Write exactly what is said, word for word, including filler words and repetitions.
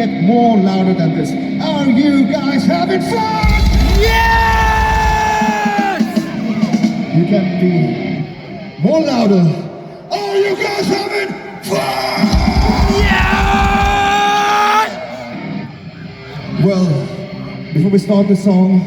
Get more louder than this. Are you guys having fun? Yes! You can be more louder. Are you guys having fun? Yes! Well, before we start the song,